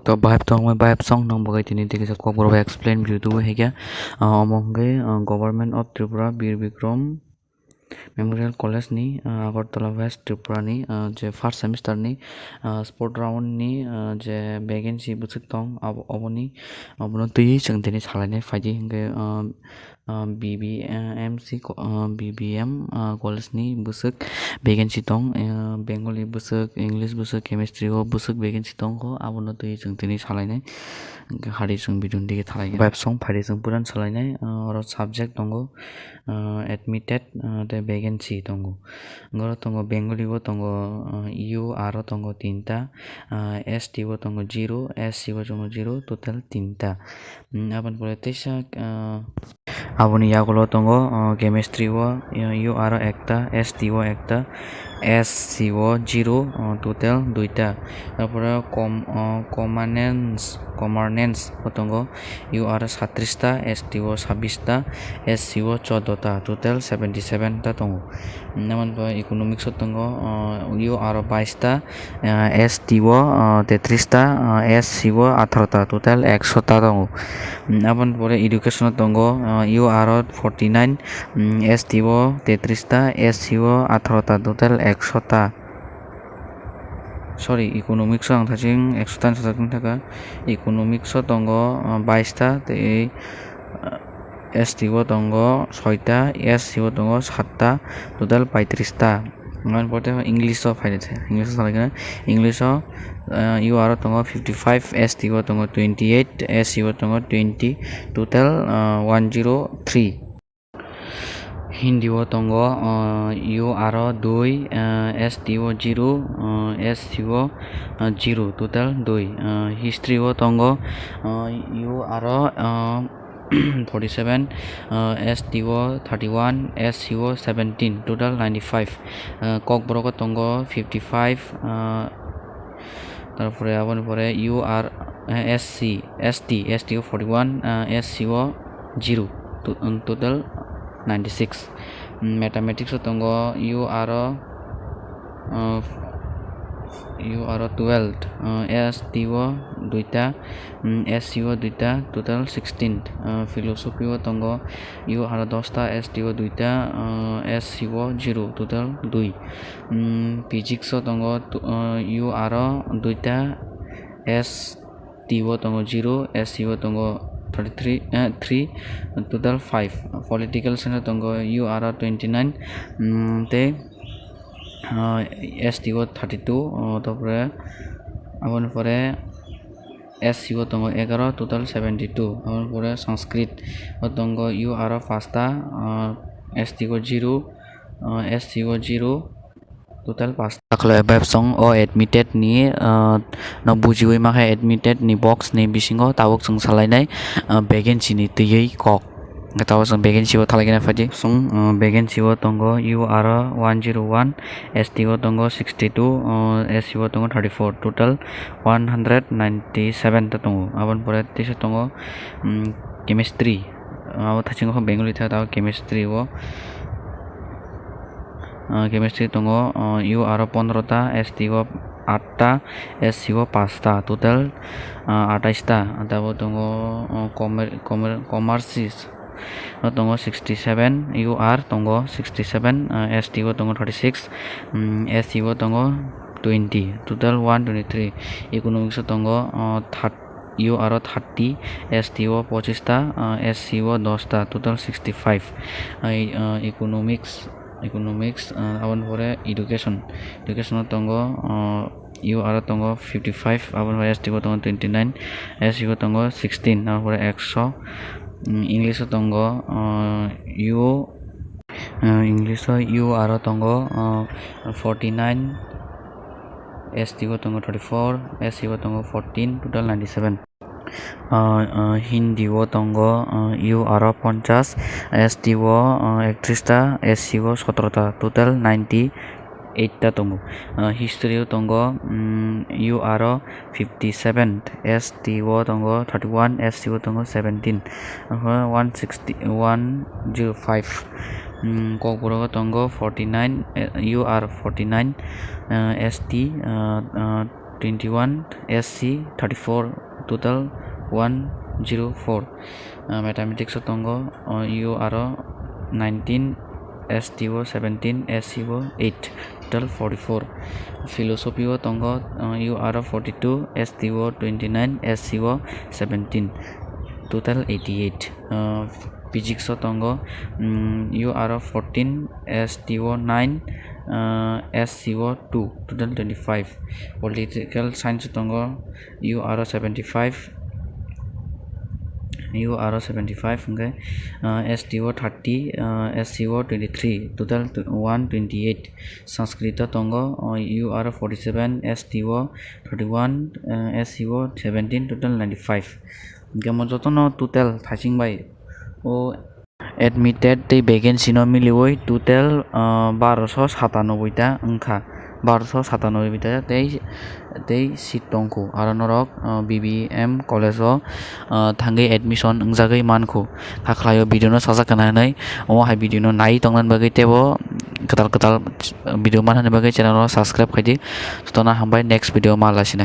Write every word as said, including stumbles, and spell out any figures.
To vibe tongmai vibe song nang bagwi tini tei kisa kokborok bai explain video tubu hai khe, ah, omo hwnkhe, ah, Government of Tripura Bir Bikram Memorial College ni, ah, Agartala West Tripura ni, ah, je first semester ni, ah, sport round ni, ah, je vacancy bwswk tong abo, oboni, obono twiwi chwng tini salainai phaidi hwnkhe, ah, ah, B B M C ko-, ah, B B M, ah, college ni bwswk vacancy tong, ah, Bengali bwswk, English bwswk, chemistry o bwswk vacancy tongkho, abono twiwi chwng tini salainai. Hwnkhe hari chwng video ni dige thalai khe. Vibe song phaidi chwng puran salainai, ah, oro subject tongo, ah, admitted, ah, tei vacancy tongo. Oro tongo Bengali o tongo, ah, U R o tongo tinta, ah, S T o tongo zero, S C o tongo zero, total tinta. Hmm, aboni pore teisa, ah, aboni yagulo tongo, ah, chemistry o, ah, U R o ekta, S T o ekta, S C o zero, ah, total duita. Tarpore com-, ah, commonance, commonance o tongo U R o satris ta, S T o sabbish ta, S C o choudo ta, total seventy seven ta tongo. Nabani pore economics o tongo, ah, U R o bais ta, ah, S T o, ah, tetris ta, ah, S C o atharo ta, total ekso ta tongo. Aboni pore education o tongo, ah, U R o forty nine, mm, S T o tetris ta, S C o atharo ta, total ekso ta. Sorry, economics o ang thaching ekso ta ni sajak wngkha. Economics o tongo, ah, bais ta tei, ah, S T o tongo soi ta, S C o tongo sat ta, total paitris ta. Aboni pore English o phaidi, English o salai khe English o, ah, U R o tongo fifty five, S T o tongo twenty eight, S C o tongo twenty, total, ah, one zero three. Hindi o tongo, ah, U R o dui, ah, S T o zero, ah, S C o, ah, zero, total dui. Ah, history o tongo, ah, U R o, ah, forty seven, ah, S T o thirty one, S C o seventeen, total ninety five. Ah, Kokborok o tongo fifty five, ah, tarpore aboni pore U R, eh, S C, S T, S T o forty one, ah, S C o zero, to-, um, total ninety six. Mm, mathematics o tongo U R o, ah, U R o twelve, ah, S T o duita, mm, S C o duita, total sixteen. Ah, philosophy o tongo U R o dos ta, S T o duita, ah, S C o zero, total dui. Mm, physics o tongo tu-, ah, U R o duita, S T o tongo zero, S C o tongo thirty three, eh, three, total five. Political science o tongo U R o twenty nine, mm, tei, ah, S T o thirty two, oh, tarpore aboni pore S C o tongo egaro, total seventy two. Aboni pore Sanskrit o tongo U R o pasta, ah, S T o zero, ah, S C o zero, total pasta. Takhwlai vibe song o admitted ni, ah, no bujiwi makhe admitted ni box ni bisingo tabuk chwng salainai, ah, vacancy ni twiwi kok. Tabuk chwng vacancy o thalai khe phaidi. Song, ah, vacancy o tongo U R o one zero one, S T o tongo sixty two, ah, S C o tongo thirty four, total one hundred ninety seven ta tongo. Aboni pore teisa tongo, mm, chemistry. Abo thaching khe Bengali tha, tabuk chemistry o. Ah, chemistry tongo, ah, U R o pondro ta, S T o aat ta, S C o pasta, total, ah, atais ta. Tabuk tongo, ah, commer-, commer-, commerce o tongo sixty seven, U R tongo sixty seven, ah, S T o tongo thirty six, mm, S C o tongo twenty, total one twenty three. Economics o tongo, ah, thirty, U R o thirty, S T o pochis ta, ah, S C o dos ta, total sixty five. Ai, ah, economics, economics, ah, aboni pore education, education o tongo, ah, U R o tongo fifty five, aboni pore S T o tongo twenty nine, S C o tongo sixteen, aboni pore ekso, mm, English o tongo, ah, U, ah, English o U R o tongo, ah, forty nine, S T o tongo thirty four, S C o tongo fourteen, total ninety seven. Ah, ah, Hindi o tongo, ah, U R o ponchas, S T o, ah, ektris ta, S C o sotro ta, total ninety eight ta tongo. Ah, history o tongo, mm, U R o fifty seven, S T o tongo thirty one, S C o tongo seventeen, one sixty, one zero five. Mm, Kokborok o tongo forty nine, eh, U R forty nine, eh, S T, eh, eh, twenty-one, S C thirty-four, total one zero four. Uh, mathematics o tongo, uh, U R o nineteen, S T o seventeen, S C o eight, total forty-four. Philosophy o tongo, uh, U R o forty-two, S T o twenty-nine, S C o seventeen, total eighty-eight. Uh, physics o tongo, mm, U R o fourteen, S T o nine, uh, S C o two, total twenty-five. Political science o tongo, U R o seventy-five, U R o seventy-five, hwnkhe, uh, S T o thirty, uh, S C o twenty-three, total tw-, one twenty-eight. Sanskrit o tongo, uh, U R o forty-seven, S T o thirty-one, uh, S C o seventeen, total ninety-five. Hwnkhe omo jotono total thaising bai o admitted tei vacancy no miliwi total, ah, barosho satanoboi ta wngkha, barosho satanoboi ta tei, tei seat tongkhu. Aro norok, ah, B B M college o, ah, thangwi admission wngjagwi mankhu. Hakhlaio video no sajak kana hinwi, omo hai video no nai tongna bagwi teibo kwtal kwtal video manna bagwi channel no subscribe khaidi. Jotono hambai, next video ma lasinai.